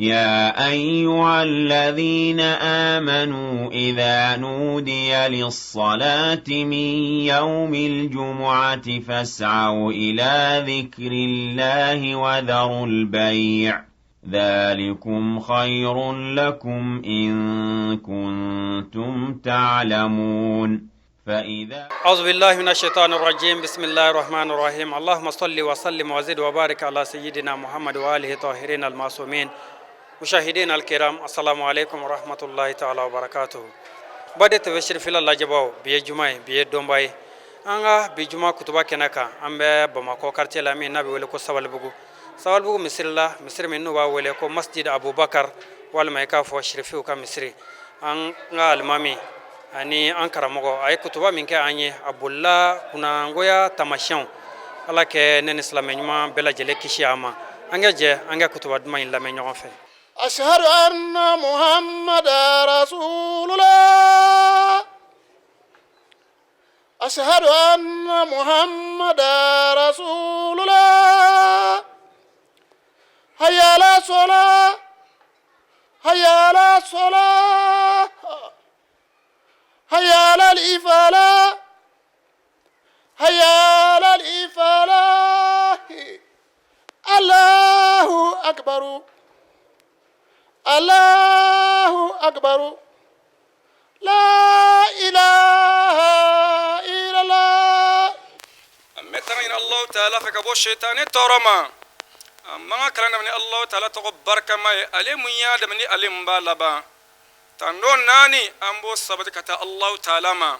يا أيها الذين آمنوا إذا نودي للصلاة من يوم الجمعة فاسعوا إلى ذكر الله وذروا البيع ذلكم خير لكم إن كنتم تعلمون. فإذا أعوذ بالله من الشيطان الرجيم، بسم الله الرحمن الرحيم. اللهم صل وسلم وزد وبارك على سيدنا محمد وآله الطاهرين المعصومين. مشاهدينا الكرام، السلام عليكم ورحمة الله تعالى وبركاته. Bade TV Sirifila lajɛbaw, bi ye juma ye, bi ye donba ye. An ka bi juma kutuba kɛnɛ kan, an bɛ Bamakɔ quartier la min n'a bɛ wele ko Sabalibugu, Sabalibugu misiri la, misiri min n'u b'a wele ko Masjid Abubakar, walima i k'a fɔ sirifiw ka misiri. An ka alimami ani an karamɔgɔ, a ye kutuba min kɛ an ye, a bolila kunnangoya tamasiyɛnw. Ala kɛ ne ni silamɛ ɲuman bɛɛ lajɛlen kisi a ma. An ka jɛ an ka kutuba duman in lamɛn ɲɔgɔn fɛ. أشهد أن محمد رسول الله، أشهد أن محمد رسول الله. هيا على الصلاة، هيا على الصلاة، هيا على الفلاح، هيا على الفلاح. الله أكبر، الله أكبر، لا إله إلا الله. An bɛ tanga ɲini Alahu Taala fɛ ka bɔ shetani tɔɔrɔ ma. An b'an ka kalan daminɛ Alahu Taala tɔgɔ barikama ye, ale mun y'a daminɛ, ale mun b'a laban. Tando naani, an b'o sabati ka taa Alahu Taala ma.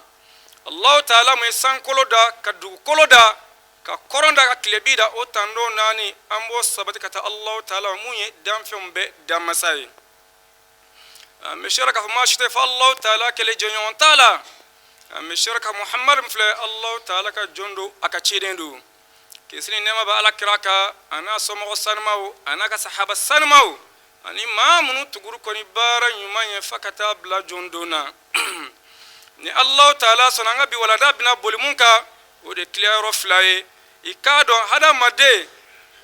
Alahu Taala mun ye sankolo da, ka dugukolo da, ka kɔrɔn da, ka tilebi da, o tando naani, an b'o sabati ka taa Alahu Taala ma, mun ye danfɛnw bɛɛ danmasa ye. An bɛ seere k'a fɔ maa si tɛ fo Alahu Taala kelen, jɛɲɔgɔn t'a la. An bɛ seere ka Muhamadu min filɛ, Alahu Taala ka jɔn don, a ka ciden don. Kisi ni nɛɛma bɛ Ala kira kan, a n'a somɔgɔ sanumaw, a n'a ka sahaba sanumaw, ani maa minnu tuguru kɔni baara ɲuman ye fo ka taa bila jɔn don na. Ni Alahu Taala sɔnna, an ka bi walada bɛna boli mun kan, o de tilayɔrɔ fila ye. I k'a dɔn, hadamaden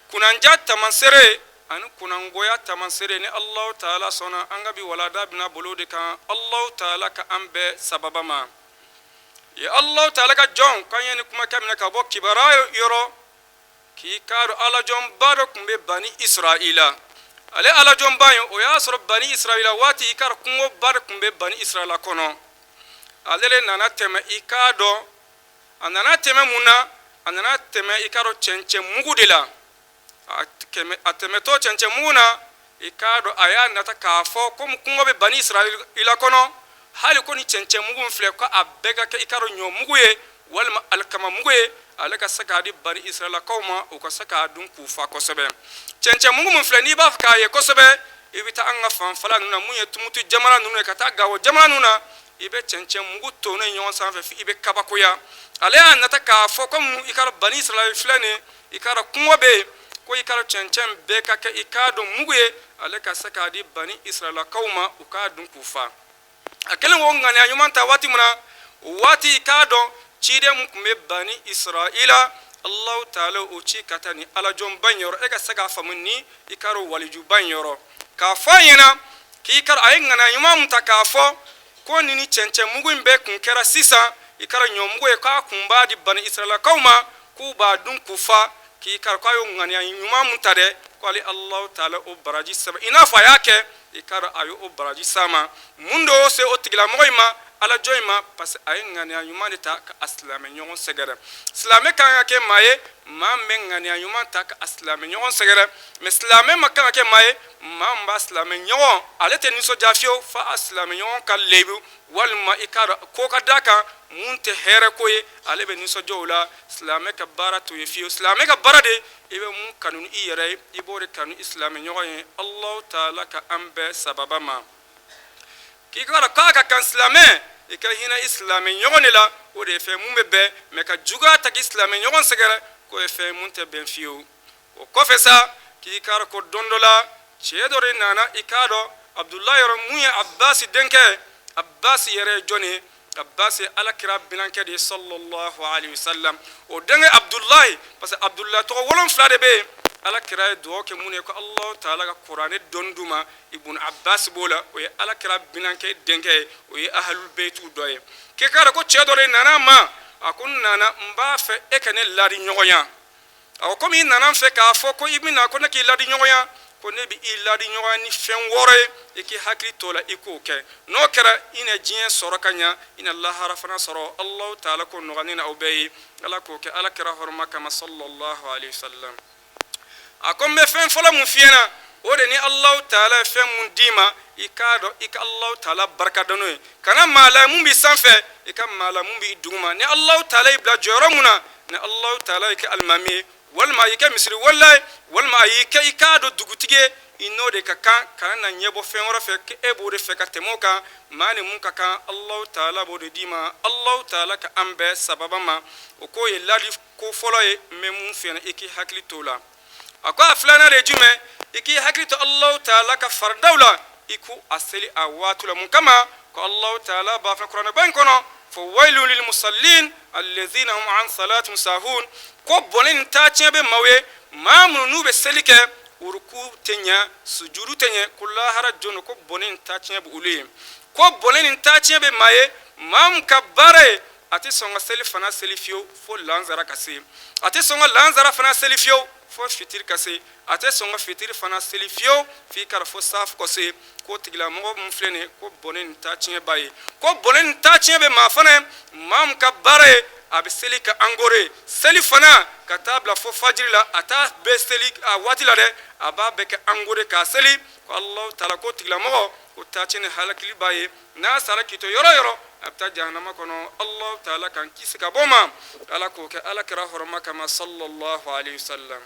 kunnanja tamaseere ani kunnangoya tamaseere. Ni Alahu Taala sɔnna, an ka bi walada bɛna boli o de kan. Alahu Taala ka an bɛɛ sababa ma. Ye Alahu Taala ka jɔn k'an ye ni kumakɛ minɛ ka bɔ kibaruya yɔrɔ, k'i k'a dɔn alajɔnba dɔ tun bɛ Bani Israila. Ale alajɔnba in, o y'a sɔrɔ Bani Israila waati, i k'a dɔn kungoba de tun bɛ Bani Israila kɔnɔ. Ale de nana tɛmɛ, i k'a dɔn a nana tɛmɛ mun na? A nana tɛmɛ, i k'a dɔn, cɛncɛn mugu de la. A tɛmɛtɔ cɛncɛn mugu na, i k'a dɔn a y'a nata k'a fɔ komi kungo bɛ Bani Israila kɔnɔ, hali ko ni cɛncɛn mugu min filɛ, ko a bɛɛ ka kɛ, i k'a dɔn, ɲɔ mugu ye walima alikama mugu ye, ale ka se k'a di Bani Israilakaw ma, u ka se k'a dun k'u fa kosɛbɛ. Cɛncɛn mugu min filɛ, n'i b'a fɛ k'a ye kosɛbɛ, i bɛ taa an ka fanfɛla ninnu na, mun ye Tumutu jamana ninnu ye, ka taa Gawo jamana ninnu na, i bɛ cɛncɛn mugu tonnen ɲɔgɔn sanfɛ, i bɛ kabakoya. Ale y'a nata k'a fɔ komi, i k'a dɔn, Bani Israɛl filɛ nin, i k'a dɔn kungo bɛ yen, ko i k'a dɔn cɛncɛn bɛɛ ka kɛ, i k'a dɔn, mugu ye, ale ka se k'a di Bani Israɛlakaw ma, u k'a dun k'u fa. A kɛlen k'o ŋaniya ɲuman ta waati min na, o waati, i k'a dɔn, ciden mun tun bɛ Bani Israɛla, Alahu Taala o ci ka taa ni alajɔnba in yɔrɔ. E ka se k'a faamu ni, i k'a dɔn, walijuba in yɔrɔ, k'a fɔ a ɲɛna k'i ka a ye ŋaniya ɲuman mun ta k'a fɔ ko nin ni cɛncɛn mugu in bɛɛ kun kɛra sisan, i k'a dɔn, ɲɔ mugu ye, k'a kun b'a di Bani Israɛlakaw ma k'u b'a dun k'u fa, k'i ka k'a y'o ŋaniya ɲuman mun ta dɛ, ko ale Alahu Taala o baraji sɛbɛn i n'a fɔ a y'a kɛ. I k'a dɔn a ye o baraji s'a ma. Mun de y'o se o tigilamɔgɔ in ma, alajɔn in ma? Parce que a ye ŋaniya ɲuman de ta ka a silamɛ ɲɔgɔn sɛgɛrɛ. Silamɛ kan ka kɛ maa ye, maa min bɛ ŋaniya ɲuman ta ka a silamɛ ɲɔgɔn sɛgɛrɛ. Mais silamɛ ma kan ka kɛ maa ye, maa min b'a silamɛ ɲɔgɔn, ale tɛ nisɔndiya fiyewu f'a a silamɛ ɲɔgɔn ka lebu, walima i k'a dɔn ko ka d'a kan mun tɛ hɛrɛ ko ye, ale bɛ nisɔndiya o la. Silamɛ ka baara t'o ye fiyewu. Silamɛ ka baara de, i bɛ mun kanu i yɛrɛ ye, i b'o de kanu i silamɛ ɲɔgɔn ye. Alahu Taala ka an bɛɛ sababa ma. K'i ka dɔn k'a ka kan silamɛ i ka hinɛ i silamɛ ɲɔgɔn de la, o de ye fɛn mun bɛ bɛn. Mais ka juguya ta k'i silamɛ ɲɔgɔn sɛgɛrɛ, k'o ye fɛn mun tɛ bɛn fiyewu. O kɔfɛ sa, k'i k'a dɔn ko don dɔ la, cɛ dɔ de nana, i k'a dɔn, Abudulayi yɔrɔ, mun ye Abasi denkɛ. Abasi yɛrɛ ye jɔn ye? Abasi ye Ala kira binankɛ de ye, sallallahu alaihi wasallam, o denkɛ Abudulayi, parce que Abudulayi tɔgɔ 7 de bɛ yen. Ala kira ye dugawu kɛ minnu ye ko Alahu taala ka kuranɛ dɔnni d'u ma, Ibun Abbas b'o la, o ye ala kira binankɛ denkɛ ye, o ye ahalul beyitiw dɔ ye. K'e k'a dɔn ko cɛ dɔ de nana a ma, a ko n nana n b'a fɛ e ka ne ladi ɲɔgɔnya. A ko komi i nana n fɛ k'a fɔ ko i bɛna ko ne k'i ladi ɲɔgɔnya, ko ne bɛ i ladi ɲɔgɔnya ni fɛn wɔɔrɔ ye, i k'i hakili t'o la, i k'o kɛ. N'o kɛra, i na diɲɛ sɔrɔ ka ɲa, i na lahara fana sɔrɔ. Alahu taala k'o nɔgɔya ne ni aw bɛɛ ye. Ala k'o kɛ ala kira hɔrɔma kama, sallallahu alaihi wasallam. A ko n bɛ fɛn fɔlɔ mun f'i ɲɛna, o de ni Alahu taala ye fɛn mun d'i ma, i k'a dɔn i ka Alahu taala barika da n'o ye. Kana maa lajɛ mun b'i sanfɛ, i ka maa lajɛ mun b'i duguma. Ni Alahu taala y'i bila jɔyɔrɔ mun na, ni Alahu taala y'i kɛ alimami ye, walima a y'i kɛ misiri welela ye, walima a y'i kɛ i k'a dɔn dugutigi ye, i n'o de ka kan. Kana na ɲɛbɔ fɛn wɛrɛ fɛ k'e b'o de fɛ ka tɛmɛ o kan. Maa ni mun ka kan, Alahu taala b'o de d'i ma. Alahu taala ka an bɛɛ sababa ma. O k'o ye ladi ko fɔlɔ ye n bɛ mun f'i ɲɛna, i k'i hakili t'o la. A ko a filanan de ye jumɛn? I k'i hakili to Alahu taala ka faridaw la, i k'u a seli a waati la. Mun kama? Ko Alahu taala b'a fɔ kuranɛba in kɔnɔ, fo wailu lil musallin allazina hum an salatihim sahun, ko bɔnɛ ni taatiɲɛ bɛ maaw ye, maa minnu n'u bɛ seli kɛ, uruku tɛ ɲɛ, sujudu tɛ ɲɛ, ko lahara don don, ko bɔnɛ ni taatiɲɛ bɛ olu ye. Ko bɔnɛ ni taatiɲɛ bɛ maa ye, maa min ka baara ye a tɛ sɔn ka seli fana seli fiyewu fo lansara ka se, a tɛ sɔn ka lansara fana seli fiyewu fo fitiri ka se, a tɛ sɔn ka fitiri fana seli fiyewu f'i k'a dɔn fo saafo ka se. Ko tigilamɔgɔ min filɛ nin ye, ko bɔnɛ ni taatiɲɛ b'a ye. Ko bɔnɛ ni taatiɲɛ bɛ maa fana ye, maa min ka baara ye a bɛ seli ka angore seli fana ka taa bila fo fajiri la, a t'a bɛɛ seli a waati la dɛ, a b'a bɛɛ kɛ angore k'a seli. Ko Alahu taala ko tigilamɔgɔ ko taatiɲɛ ni halakili b'a ye, n'a sara k'i to yɔrɔ yɔrɔ, a bɛ taa jahanama kɔnɔ. Alahu taala k'an kisi ka bɔ ma. Ala k'o kɛ ala kira hɔrɔma kama, sallallahu alaihi wasallam.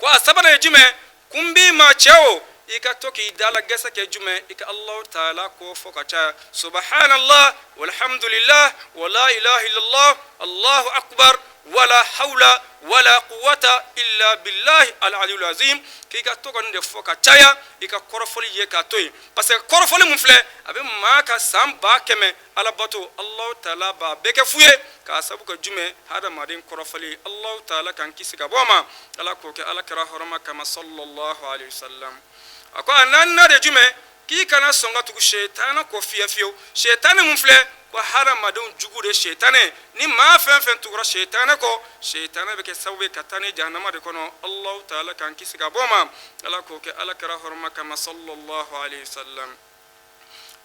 Ko a sabanan ye jumɛn? Kun b'i ma cɛ o, i ka to k'i dala gɛsɛ kɛ jumɛn? I ka Alahu taala ko fɔ ka caya, subhanallah walhamdulillah wala ilaha illallah allahu akbar wala hawla wala quwwata illa billahi al-aliyyil azim. K'i ka to ka nin de fɔ ka caya, i ka kɔrɔfɔli ye k'a to yen, parce que kɔrɔfɔli mun filɛ, a bɛ maa ka san 100,000 ala bato, Alahu taala b'a bɛɛ kɛ fu ye k'a sabu kɛ jumɛn? Hadamaden kɔrɔfɔli. Alahu taala k'an kisi ka bɔ a ma. Ala k'o kɛ ala kira hɔrɔma kama, sallallahu alaihi wasallam. A ko a naaninan de jumɛn? K'i kana sɔn ka tugu sɛtanɛ kɔ fiye fiyewu. Sɛtanɛ mun filɛ, ko hadamadenw jugu de sɛtanɛ. Ni maa fɛn fɛn tugura sɛtanɛ kɔ, sɛtanɛ bɛ kɛ sababu ye ka taa ni jahanama de kɔnɔ. Alahu taala k'an kisi ka bɔ ma. Ala k'o kɛ ala kira hɔrɔma kama, sallallahu alaihi wasallam.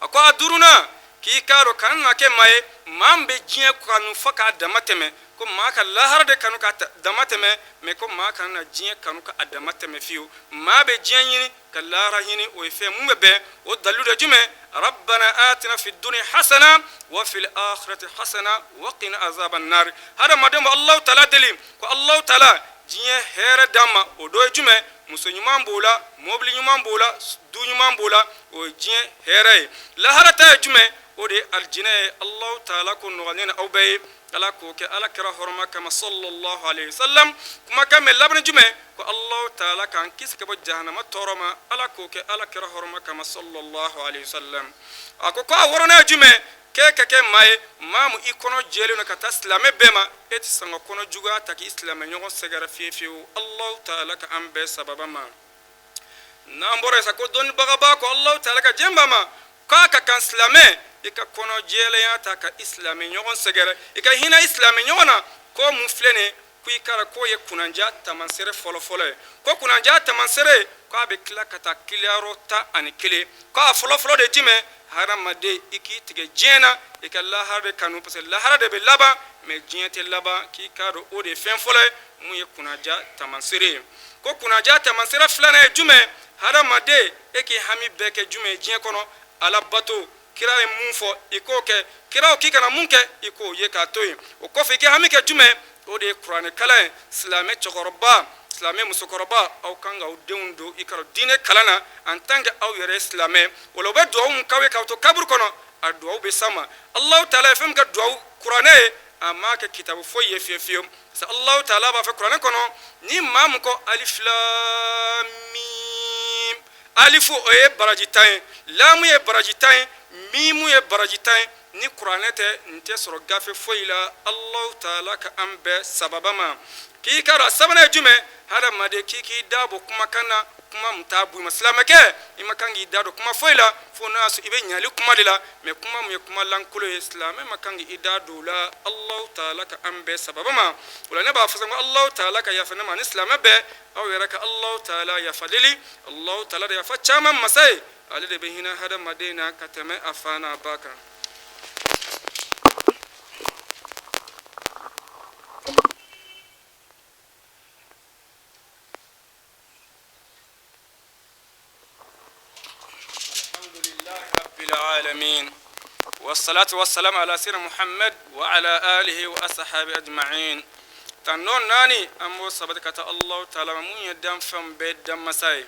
A ko a duurunan, k'i k'a dɔn kana na kɛ maa ye, maa min bɛ diɲɛ kanu fo k'a dama tɛmɛ. Ko maa ka lahara de kanu k'a dama tɛmɛ, mais ko maa kana na diɲɛ kanu k'a dama tɛmɛ fiyewu. Maa bɛ diɲɛ ɲini ka lahara ɲini, o ye fɛn mun bɛ bɛn. O dalilu de jumɛn? Rabbana atina fi dunya hasana wa fil akhirati hasana wa qina azaban nar. Hadamaden bɛ Alahu taala deli ko Alahu taala diɲɛ hɛrɛ d'an ma. O dɔ ye jumɛn? Muso ɲuman b'o la, mobili ɲuman b'o la, du ɲuman b'o la, o ye diɲɛ hɛrɛ ye. Lahara ta ye jumɛn? O de ye alijinɛ ye. Alahu taala k'o nɔgɔya ne ni aw bɛɛ ye. Ala k'o kɛ ala kira hɔrɔma kama, sallallahu alaihi wasallam. Kumakan bɛ laban jumɛn? Ko Alahu taala k'an kisi ka bɔ jahanama tɔɔrɔ ma. Ala k'o kɛ ala kira hɔrɔma kama, sallallahu alaihi wasallam. A ko a wɔɔrɔnan ye jumɛn? K'e ka kɛ maa ye, maa mun i kɔnɔ jɛlen don ka taa silamɛ bɛɛ ma, e tɛ sɔn ka kɔnɔ juguya ta k'i silamɛ ɲɔgɔn sɛgɛrɛ fiye fiyewu. Alahu taala ka an bɛɛ sababa ma. N'an bɔra yen sa, ko dɔnnibagaba ko Alahu taala ka jɛn b'a ma, k'a ka kan silamɛ i ka kɔnɔ jɛlenya ta ka i silamɛ ɲɔgɔn sɛgɛrɛ, i ka hinɛ i silamɛ ɲɔgɔn na. Ko mun filɛ nin ye, ko i k'a dɔn k'o ye kunnandiya tamansere fɔlɔfɔlɔ ye. Ko kunnandiya tamansere, k'a bɛ tila ka taa tilayɔrɔ 11. K'a fɔlɔfɔlɔ de jumɛn? Hadamaden i k'i tigɛ diɲɛ na, i ka lahara de kanu, parce que lahara de bɛ laban, mais diɲɛ tɛ laban. K'i k'a dɔn o de ye fɛn fɔlɔ ye mun ye kunnandiya tamansere ye. Ko kunnandiya tamansere filanan ye jumɛn? Hadamaden e k'i hami bɛɛ kɛ jumɛn ye diɲɛ kɔnɔ? Ala bato. Kira ye mun fɔ, i k'o kɛ. Kira k'i kana mun kɛ, i k'o ye k'a to yen. O kɔfɛ, i k'i hami kɛ jumɛn? O de ye kuranɛ kalan ye. Silamɛ cɛkɔrɔba, silamɛ musokɔrɔba, aw kan k'aw denw don i ka diinɛ kalan na en tant que aw yɛrɛ ye silamɛ. O la, u bɛ dugawu mun k'aw ye k'aw to kaburu kɔnɔ, a dugawu bɛ s'a ma. Alahu taala ye fɛn min kɛ dugawu kuranɛ ye, a m'a kɛ kitabu foyi ye fiye fiyewu. Parce que Alahu taala b'a fɔ kuranɛ kɔnɔ, ni maa min ko alif lam mim, alifu o ye baraji 10 ye, lamu ye baraji 10 ye, mimu ye baraji 10 ye. Ni kuranɛ tɛ, nin tɛ sɔrɔ gafe foyi la. Alahu taala ka an bɛɛ sababa ma. K'i ka dɔn, sabanan ye jumɛn? Hadamaden, k'i k'i da bɔ kumakan na, kuma min t'a bɔ i ma. Silamɛkɛ, i ma kan k'i da don kuma foyi la fo n'a y'a sɔrɔ i bɛ ɲali kuma de la, mɛ kuma min ye kuma lankolon ye, silamɛ ma kan k'i da don o la. Alahu taala ka an bɛɛ sababa ma. O la ne b'a fɔ sa ko Alahu taala ka yafa ne ma ani silamɛ bɛɛ. Aw yɛrɛ ka Alahu taala yafa deli. Alahu taala de yafa caman masa ye, ale de bɛ hinɛ hadamaden na ka tɛmɛ a fa n'a ba kan. العالمين والصلاة والسلام على سيدنا محمد وعلى آله وأصحابه أجمعين. Tando naani, an b'o sabati ka taa Allahu taala ma, mun ye danfɛnw bɛɛ danmasa ye.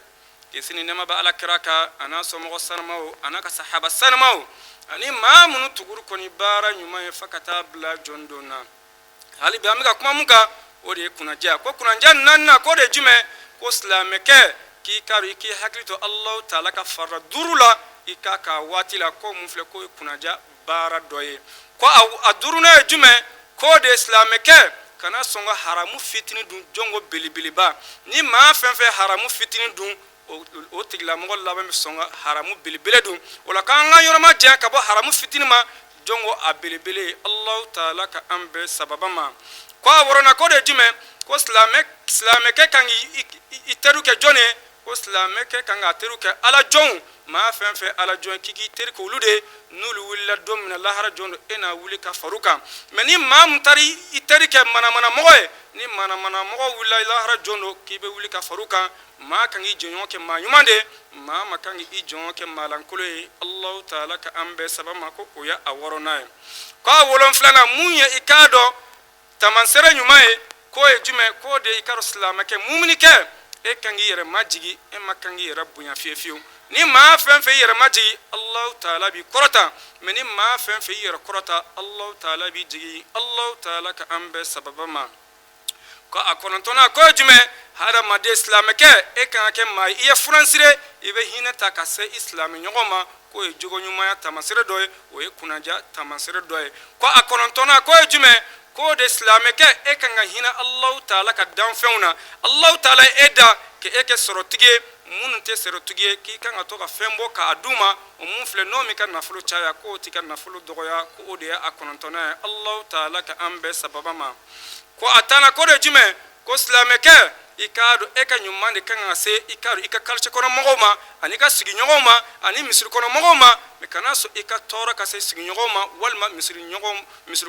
Kisi ni nɛɛma bɛ ala kira kan, a n'a somɔgɔ sanumaw, a n'a ka sahaba sanumaw, ani maa minnu tuguru kɔni baara ɲuman ye fo ka taa bila jɔn don na. Hali bi an bɛ ka kuma mun kan, o de ye kunnadiya. Ko kunnadiya naaninan, k'o de ye jumɛn? Ko silamɛkɛ, k'i k'a dɔn, i k'i hakili to Alahu taala ka farida duuru la, i k'a k'a waati la. Ko mun filɛ, k'o ye kunnadiya baara dɔ ye. Ko a duurunan ye jumɛn? K'o de ye silamɛkɛ kana sɔn ka haramu fitinin dun jɔnko belebeleba. Ni maa fɛn fɛn haramu fitinin dun, o tigilamɔgɔ laban bɛ sɔn ka haramu belebele dun. O la k'an ka yɔrɔ majanya ka bɔ haramu fitinin ma jɔnko a belebele. Alahu taala ka an bɛɛ sababa ma. Ko a wɔɔrɔnan, k'o de ye jumɛn? Ko silamɛkɛ kan k'i teriw kɛ jɔn ye? Ko silamɛkɛ kan k'a teriw kɛ ala jɔnw. Maa fɛn fɛn ala jɔn, k'i k'i teri k'olu de, n'olu wulila don min na lahara jɔn don, e na wuli ka far'u kan. Mɛ ni maa min taara i teri kɛ manamanamɔgɔ ye, ni manamanamɔgɔ wulila lahara jɔn don, k'i bɛ wuli ka far'u kan. Maa kan k'i jɛɲɔgɔn kɛ maa ɲuman de, maa ma kan k'i jɛɲɔgɔn kɛ maalankolon ye. Alahu taala ka an bɛɛ sababa ma. Ko o ye a wɔɔrɔnan ye. K'a wolonfilanan, mun ye i k'a dɔn tamansere ɲuman ye, k'o ye jumɛn? K'o de i k'a dɔn silamɛkɛ, muminikɛ, e kan k'i yɛrɛ majigi, e ma kan k'i yɛrɛ bonya fiye fiyewu. Ni maa fɛn fɛn i yɛrɛ majigi, Alahu taala b'i kɔrɔta. Mɛ ni maa fɛn fɛn i yɛrɛ kɔrɔta, Alahu taala b'i jigi. Alahu taala ka an bɛɛ sababa ma. Ko a kɔnɔntɔnnan, k'o ye jumɛn? Hadamaden, silamɛkɛ, e kan ka kɛ maa ye, i ye furansire, i bɛ hinɛ ta ka se i silamɛ ɲɔgɔn ma. K'o ye jogo ɲumanya taamasere dɔ ye, o ye kunnaja taamasere dɔ ye. Ko a kɔnɔntɔnnan, k'o ye jumɛn? K'o de silamɛkɛ, e kan ka hinɛ Alahu taala ka danfɛnw na. Alahu taala ye e da k'e kɛ sɔrɔtigi ye, minnu tɛ sɔrɔtigi ye, k'i kan ka to ka fɛn bɔ k'a d'u ma. O mun filɛ, n'o m'i ka nafolo caya, k'o t'i ka nafolo dɔgɔya. Ko o de ye a kɔnɔntɔnnan ye. Alahu taala ka an bɛɛ sababa ma. Ko a tannan, k'o de ye jumɛn? Ko silamɛkɛ, i k'a dɔn e ka ɲuman de kan ka se i k'a dɔn i ka quartier kɔnɔ mɔgɔw ma, ani i ka sigiɲɔgɔnw ma, ani misiri kɔnɔ mɔgɔw ma. Mɛ kana sɔn i ka tɔɔrɔ ka se sigiɲɔgɔnw ma walima misiri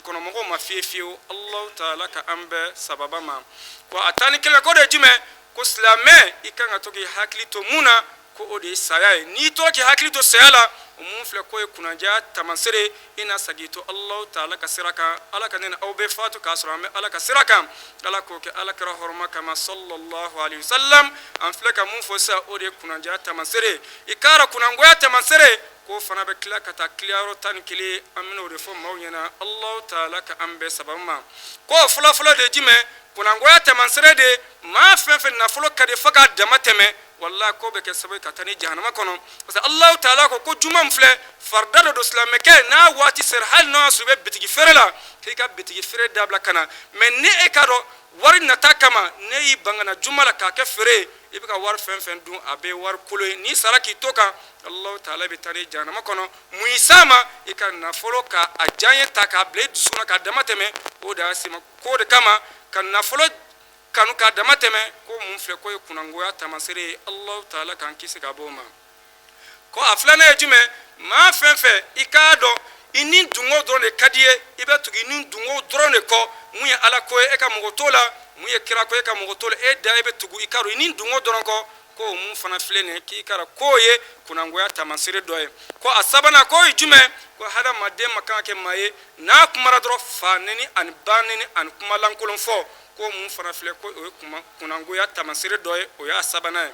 kɔnɔ mɔgɔw ma fiye fiyewu. Alahu taala ka an bɛɛ sababa ma. Ko a 11, k'o de ye jumɛn? Ko silamɛ, i kan ka to k'i hakili to mun na? Ko o de ye saya ye. N'i tora k'i hakili to saya la, o mun filɛ, k'o ye kunnadiya taamasere, i na segin to Alahu taala ka sira kan. Ala ka ne ni aw bɛɛ fatu k'a sɔrɔ an bɛ Ala ka sira kan. Ala k'o kɛ ala kira hɔrɔma kama, sallallahu alaihi wasallam. An filɛ ka mun fɔ sisan, o de ye kunnadiya taamasere. I k'a dɔn kunnangoya taamasere, k'o fana bɛ tila ka taa tilayɔrɔ 11, an bɛna o de fɔ maaw ɲɛna. Alahu taala ka an bɛɛ sababu ma. K'o fɔlɔfɔlɔ de ye jumɛn? Kunnangoya taamasere de, maa fɛn fɛn nafolo ka di fo k'a dama tɛmɛ, walahi k'o bɛ kɛ sababu ye ka taa ni jahanama kɔnɔ. Parce que Alahu taala ko ko juma min filɛ, farida dɔ don silamɛkɛ, n'a waati sera, hali n'o y'a sɔrɔ i bɛ bitigi feere la, k'i ka bitigi feere dabila ka na. Mɛ ni e k'a dɔn wari nata kama ne y'i ban ka na juma la k'a kɛ feere ye, i bɛ ka wari fɛn fɛn dun, a bɛɛ ye wari kolon ye. N'i sara k'i to kan, Alahu taala bɛ taa ni jahanama kɔnɔ. Mun y'i s'a ma? I ka nafolo ka a diyaɲɛ ta k'a bila i dusukun na k'a dama tɛmɛ, o de y'a s'i ma. K'o de kama ka nafolo kanu k'a dama tɛmɛ, ko mun filɛ, k'o ye kunnangoya taamasere ye. Alahu taala k'an kisi ka bɔ o ma. Ko a filanan ye jumɛn? Maa fɛn fɛn i k'a dɔn i ni dungo dɔrɔn de ka di ye, i bɛ tugu i ni dungo dɔrɔn de kɔ, mun ye ala ko ye e ka mɔgɔ t'o la, mun ye kira ko ye e ka mɔgɔ t'o la, e da e bɛ tugu i k'a dɔn i ni dungo dɔrɔn kɔ, ko mun fana filɛ nin ye, k'i k'a dɔn k'o ye kunnangoya taamasere dɔ ye. Ko a sabanan, k'o ye jumɛn? Ko hadamaden ma kan ka kɛ maa ye n'a kumara dɔrɔn fa neni ani ba neni ani kuma lankolon fɔ. Ko mun fana filɛ, ko o ye kunnangoya taamasere dɔ ye, o y'a sabanan ye.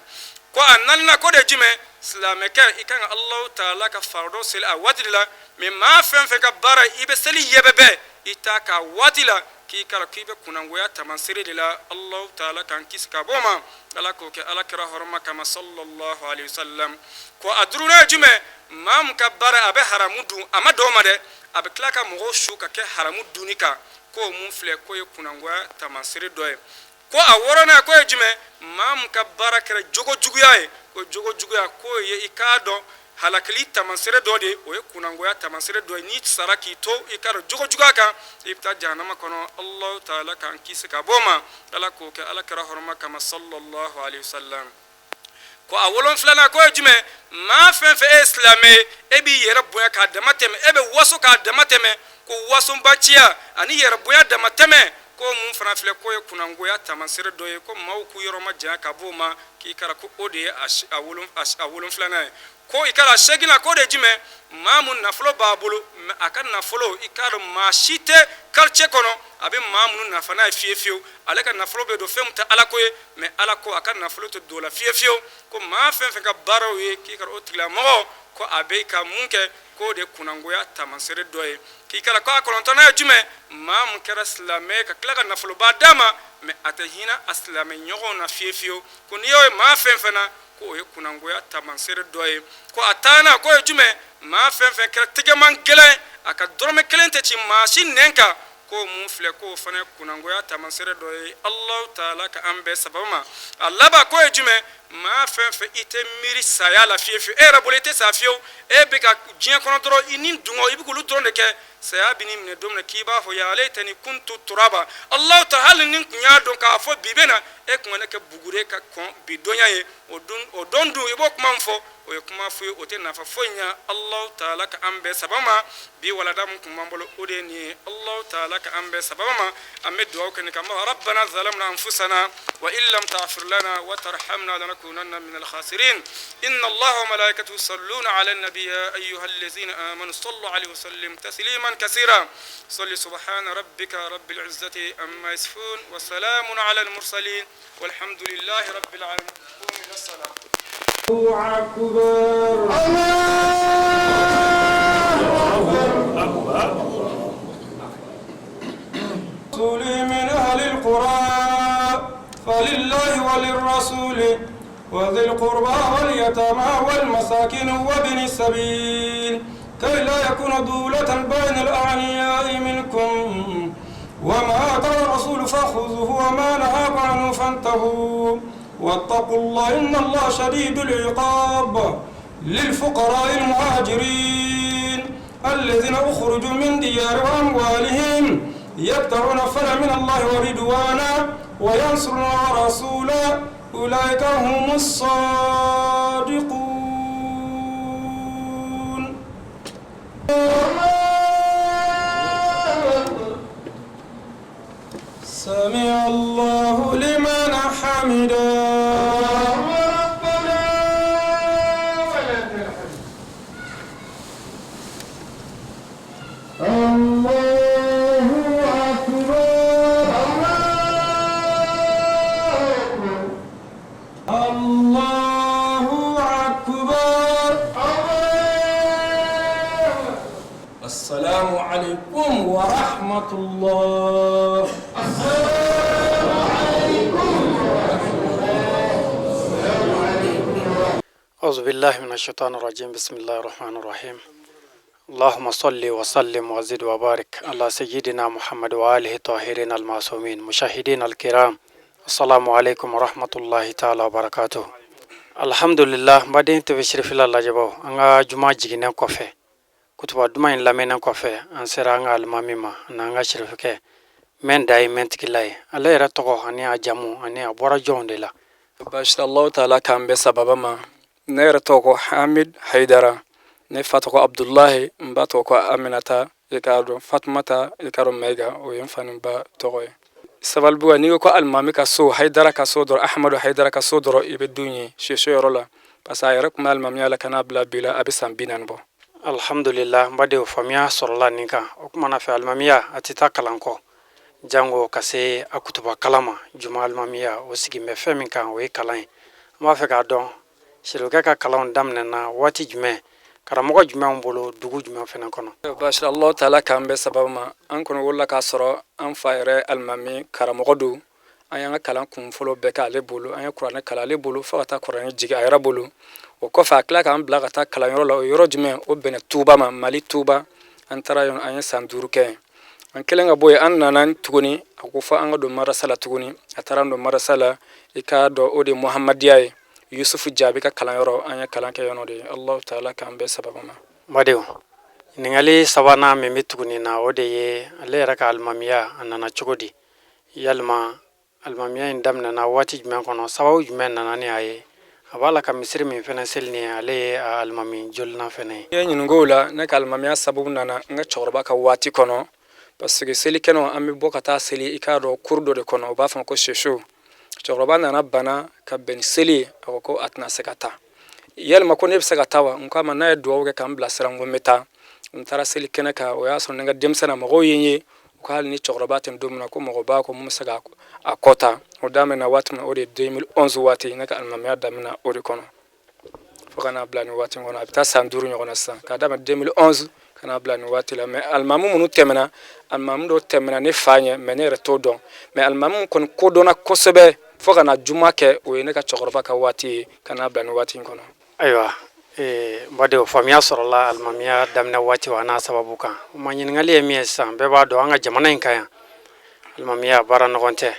Ko a naaninan, k'o de ye jumɛn? Silamɛkɛ, i kan ka Alahu taala ka farida seli a waati de la. Mɛ maa fɛn fɛn ka baara i bɛ seli yɛbɛbɛ, i t'a k'a waati la, k'i k'a dɔn k'i bɛ kunnangoya taamasere de la. Alahu taala k'an kisi ka bɔ o ma. Ala k'o kɛ ala kira hɔrɔma kama, sallallahu alaihi wasallam. Ko a duurunan ye jumɛn? Maa min ka baara a bɛ haramu dun, a ma dɔn o ma dɛ. A bɛ tila ka mɔgɔw su ka kɛ haramu dunni kan. K'o mun filɛ, k'o ye kunangoya taamasere dɔ ye. Ko a wɔɔrɔnan, k'o ye jumɛn? Maa min ka baara kɛra jogo juguya ye, ko jogo juguya, k'o ye i k'a dɔn halakili taamasere dɔ de ye, o ye kunangoya taamasere dɔ ye. N'i sara k'i to i k'a dɔn jogo juguya kan, i bɛ taa jahanama kɔnɔ. Alahu taala k'an kisi ka bɔ o ma. Ala k'o kɛ Ala kira hɔrɔma kama, sallallahu alaihi wasallam. Ko a wolonfilanan, k'o ye jumɛn? Maa fɛn fɛn e ye silamɛ ye, e b'i yɛrɛ bonya k'a dama tɛmɛ, e bɛ waso k'a dama tɛmɛ, ko wasobanciya ani yɛrɛ bonya dama tɛmɛ, ko mun fana filɛ, k'o ye kunangoya taamasere dɔ ye, ko maaw k'u yɔrɔ majanya ka b'o ma. K'i kɛra ko o de ye a wolonfilanan ye. Ko i kɛra a seginna, k'o de ye jumɛn? Maa mun nafolo b'a bolo, mais a ka nafolo, i k'a dɔn maa si tɛ quartier kɔnɔ a bɛ maa minnu nafa n'a ye fiye fiyewu. Ale ka nafolo bɛ don fɛn min tɛ Ala ko ye, mais Ala ko a ka nafolo tɛ don o la fiye fiyewu. Ko maa fɛn fɛn ka baaraw ye k'i kɛra o tigilamɔgɔ, ko a bɛ ka mun kɛ, k'o de kunangoya taamasere dɔ ye. K'i kɛra ko a kɔnɔntɔnnan ye jumɛn? Maa mun kɛra silamɛ ka tila ka nafoloba d'a ma, mais a tɛ hinɛ a silamɛ ɲɔgɔnw na fiye fiyewu, ko n'i y'o ye maa fɛn fɛn na, k'o ye kunangoya taamasere dɔ ye. Ko a tannan, k'o ye jumɛn? Maa fɛn fɛn kɛra tɛgɛman gɛlɛn, a ka dɔrɔmɛ kelen tɛ ci maa si nɛn kan, k'o mun filɛ, k'o fana ye kunangoya taamasere dɔ ye. Alahu taala ka an bɛɛ sababu ma. A laban, k'o ye jumɛn? Maa fɛn fɛn i tɛ miiri saya la fiye fiyewu, e yɛrɛ bolo i tɛ sa fiyewu, e bɛ ka diɲɛ kɔnɔ dɔrɔn, i ni dungɔ i bɛ k'olu dɔrɔn de kɛ, saya bɛ n'i minɛ don min na, k'i b'a fɔ ya layitani kuntu turaba. Alahu taala, hali ni n tun y'a dɔn k'a fɔ bi bɛ na, e tun ka ne kɛ buguri ka kɔn bi donya ye. O don dun, i b'o kuma min fɔ, o ye kuma fu ye, o tɛ nafa foyi ɲɛ. Alahu taala ka an bɛɛ sababa ma. Bi walada min tun b'an bolo, o de ye nin ye. Alahu taala ka an bɛɛ sababa ma. An bɛ dugawu kɛ nin kan: rabbana zalamna anfusana wa in lam taghfir lana wa tarhamna lanakunanna minal khasirin. Inna Allaha wa malaikatahu yusalluna ala nabi ya ayyuhallazina amanu sallu alayhi wa sallimu tasliman kasira. Salli subhana rabbika rabbil izzati amma yasifun wa salamun ala al mursalin walhamdulillahi rabbil alamin. Qumu ila salat. Akbar. من أهل القرى فلله وللرسول وذي القربى واليتامى والمساكين وابن السبيل كي لا يكون دولة بين الأغنياء منكم وما آتى الرسول فخذوه وما نهاكم عنه فانتهوا واتقوا الله إن الله شديد العقاب. للفقراء المهاجرين الذين أخرجوا من ديار وأموالهم يبتغون فضلا من الله ورضوانا وينصرون رسولا أولئك هم الصادقون. سمع الله لمن حمده. الله أكبر. السلام عليكم ورحمة الله. أعوذ بالله من الشيطان الرجيم. بسم الله الرحمن الرحيم. اللهم صل وسلم وزد وبارك على سيدنا محمد وآله الطاهرين المعصومين. مشاهدين الكرام، السلام عليكم ورحمة الله تعالى وبركاته. Alhamdulillah, n baden TV Sirifila lajɛbaw, an ka juma jiginnen kɔfɛ, kutuba duman in lamɛnnen kɔfɛ, an sera an ka alimami ma n'an ka sirifikɛ mɛn da ye mɛntigila ye. Ale yɛrɛ tɔgɔ ani a jamu ani a bɔra jɔnw de la? Baasi, Allahu taala k'an bɛɛ sababa ma. Ne yɛrɛ tɔgɔ ko Hamid Haidara. Ne fa tɔgɔ Abdulahi, n ba tɔgɔ ko Aminata, i k'a dɔn Fatumata, i k'a dɔn Mayiga, o ye n fa ni n ba tɔgɔ ye. Sabalibugu, n'i ko ko alimami ka so, Haidara ka so dɔrɔn, Ahmadu Haidara ka so dɔrɔn, i bɛ dun ye soso yɔrɔ la, parce que a yɛrɛ tun bɛ alimamiya la ka n'a bila bi la, a bɛ san 40 bɔ. Alhamdulillah, n badenw, faamuya sɔrɔla nin kan. O kumana fɛ, alimamiya a tɛ taa kalan kɔ, jango ka se a kutuba kalan ma. Juma alimamiya, o sigin bɛ fɛn min kan, o ye kalan ye. An b'a fɛ k'a dɔn, sirikɛ ka kalanw daminɛna waati jumɛn, karamɔgɔ jumɛnw bolo, dugu jumɛn fana kɔnɔ? Baasi, Allahu taala k'an bɛɛ sababu ma. An kɔni wolola k'a sɔrɔ an fa yɛrɛ alimami karamɔgɔ don. An y'an ka kalan kun fɔlɔ bɛɛ kɛ ale bolo. An ye kuranɛ kalan ale bolo fo ka taa kuranɛ jigin a yɛrɛ bolo. O kɔfɛ, a tila k'an bila ka taa kalanyɔrɔ la. O yɔrɔ jumɛn? O bɛnna Tuba ma, Mali Tuba. An taara yen, an ye san 5 kɛ. An kɛlen ka bɔ yen, an nana tuguni, a ko fo an ka don madrasa la tuguni. A taara an don madrasa la, i k'a dɔn o de ye Muhamadiya ye, Yusufu Jaabi ka kalanyɔrɔ. An ye kalan kɛ yen nɔ de. Alahu taala k'an bɛɛ sababu ma. Badenw, ɲininkali sabanan min bɛ tuguni na, o de ye ale yɛrɛ ka alimamiya, a nana cogo di? Yalima alimamiya in daminɛna waati jumɛn kɔnɔ? Sababu jumɛn nana ni a ye? A b'a la ka misiri min fɛnɛ seli ni ale ye a alimami jolina fɛnɛ ye. I ye ɲininka o la. Ne ka alimamiya sababu nana n ka cɛkɔrɔba ka waati kɔnɔ, parce que seli kɛnɛ, an bɛ bɔ ka taa seli, i k'a dɔn kuru dɔ de kɔnɔ, u b'a fɔ ko soso. Cɛkɔrɔba nana bana ka bɛn ni seli ye. A ko ko a tɛna se ka taa. Yalima ko ne bɛ se ka taa wa? N k'a ma n'a ye dugawu kɛ k'an bilasira, n ko n bɛ taa. N taara seli kɛnɛ kan. O y'a sɔrɔ ne ka denmisɛnnin na, mɔgɔw ye n ye, u ko hali ni cɛkɔrɔba tɛ don min na, ko mɔgɔ b'a kɔ mun bɛ se ka a kɔ ta. O daminɛna waati min na, o de ye 2011 waati. Ne ka alimamiya daminɛ o de kɔnɔ fo ka n'a bila nin waati kɔnɔ. A bɛ taa san 5 ɲɔgɔn na sisan, k'a daminɛ 2011 ka n'a bila nin waati la. Mais alimami minnu tɛmɛna, alimami dɔw tɛmɛna ne fa ɲɛ, mais ne yɛrɛ t'o dɔn. Mais alimami min kɔni kodɔnna kosɛbɛ fo ka na juma kɛ, o ye ne ka cɛkɔrɔba ka waati ye ka n'a bila nin waati in kɔnɔ. Ayiwa, n badenw, faamuya sɔrɔla alimamiya daminɛ waati wa n'a sababu kan. O ma, ɲininkali ye min ye sisan, bɛɛ b'a dɔn an ka jamana in kan yan, alimamiya baara ɲɔgɔn tɛ,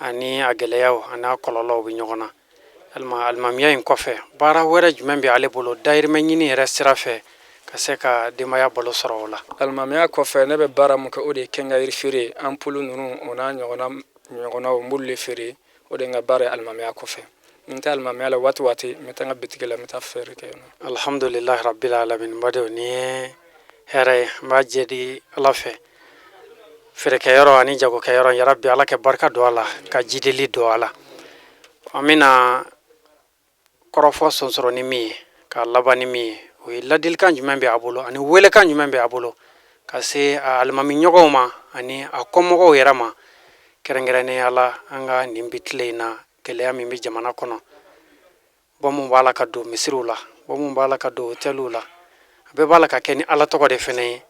ani a gɛlɛyaw ani a kɔlɔlɔw bɛ ɲɔgɔn na. Yalima alimamiya in kɔfɛ, baara wɛrɛ jumɛn bɛ ale bolo dayirimɛ ɲini yɛrɛ sira fɛ ka se ka denbaya balo sɔrɔ o la? Alimamiya kɔfɛ, ne bɛ baara mun kɛ, o de ye quincaillerie feere, ampoule ninnu, o n'a ɲɔgɔnna ɲɔgɔnnaw, n b'olu de feere. O de ye n ka baara ye alimamiya kɔfɛ. N tɛ alimamiya la waati waati, n bɛ taa n ka bitigi la, n bɛ taa feere kɛ yen nɔ. Alhamdulilahi rabbil alamin. Badenw, nin ye hɛrɛ ye. N b'a jɛdi Ala fɛ, feerekɛyɔrɔ ani jagokɛyɔrɔ, yarabi Ala kɛ barika don a la, ka jideli don a la. An bɛna kɔrɔfɔ sonsɔrɔ ni min ye, k'a laban ni min ye, o ye ladilikan jumɛn bɛ a bolo ani welekan jumɛn bɛ a bolo ka se a alimami ɲɔgɔnw ma ani a kɔmɔgɔw yɛrɛ ma, kɛrɛnkɛrɛnnenya la an ka nin bi tile in na, gɛlɛya min bɛ jamana kɔnɔ, bɔ mun b'a la ka don misiriw la, bɔ mun b'a la ka don hôteliw la, a bɛɛ b'a la ka kɛ ni Ala tɔgɔ de fɛnɛ ye.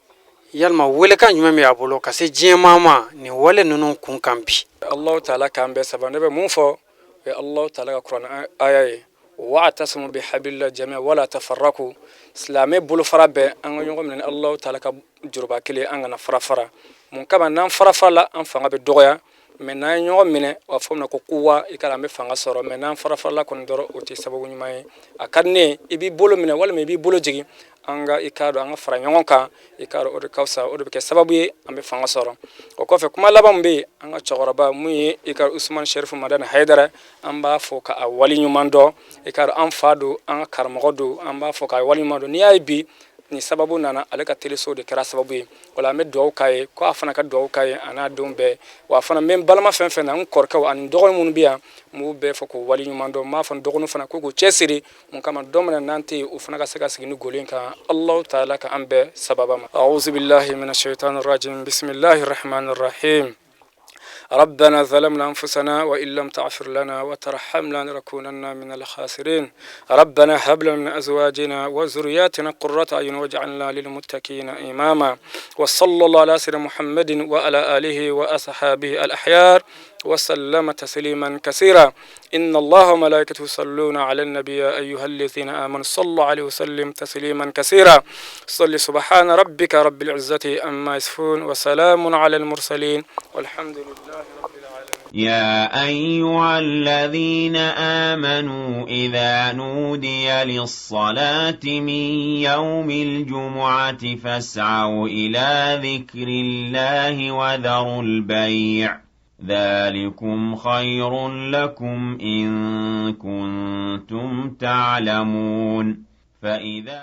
Yalima welekan jumɛn bɛ a bolo ka se diɲɛ maa ma nin wale ninnu kun kan bi? Alahu taala k'an bɛɛ saba. Ne bɛ mun fɔ, o ye Alahu taala ka kuranɛ aya ye: wa'tasimu bihablillahi jami'a wala tafarraqu. Silamɛ bolofara bɛɛ, an ka ɲɔgɔn minɛ ni Alahu taala ka juruba kelen, an kana fara fara. Mun kama? N'an fara fara la, an fanga bɛ dɔgɔya. Mais n'an ye ɲɔgɔn minɛ, o b'a fɔ min ma ko kuwa, i ka an bɛ fanga sɔrɔ. Mais n'an fara farala kɔni dɔrɔn, o tɛ sababu ɲuman ye. A ka di ne ye, i b'i bolo minɛ walima i b'i bolo jigin, an ka, i k'a dɔn, an ka fara ɲɔgɔn kan. I k'a dɔn, o de ka fisa, o de bɛ kɛ sababu ye an bɛ fanga sɔrɔ. O kɔfɛ, kuma laban min bɛ yen, an ka cɛkɔrɔba mun ye, i ka Usumani Sɛrifu Madani Hayidara, an b'a fɔ ka a wali ɲuman dɔn. I k'a dɔn, an fa don, an ka karamɔgɔ don, an b'a fɔ k'a wali ɲuman dɔn. N'i y'a ye bi nin sababu nana, ale ka teleso de kɛra sababu ye. O la, an bɛ dugawu k'a ye, ko a fana ka dugawu k'a ye a n'a denw bɛɛ. Wa fana, n bɛ n balima fɛn fɛn na, n kɔrɔkɛw ani dɔgɔnin minnu bɛ yan, n b'u bɛɛ fɔ k'u wali ɲuman dɔn. N b'a fɔ n dɔgɔninw fana k'u k'u cɛsiri. Mun kama? Don min na n'an tɛ yen, o fana ka se ka sigi ni golo in kan. Alahu taala ka an bɛɛ sababa ma. A'udhu billahi minash shaitanir rajim. Bismillahir rahmanir rahim. ربنا ظلمنا أنفسنا وإن لم تغفر لنا وترحمنا لنكونن من الخاسرين. ربنا هب لنا من أزواجنا وذرياتنا قرة أعين واجعلنا للمتقين إماما. وصلى الله على سيدنا محمد وعلى آله وأصحابه الأحيار وسلم تسليما كثيرا. إن الله وملائكته يصلون على النبي، يا أيها الذين آمنوا صلوا عليه وسلم تسليما كثيرا. صل. سبحان ربك رب العزة عما يصفون وسلام على المرسلين والحمد لله رب العالمين. يا أيها الذين آمنوا إذا نودي للصلاة من يوم الجمعة فاسعوا إلى ذكر الله وذروا البيع، ذلكم خير لكم إن كنتم تعلمون. فإذا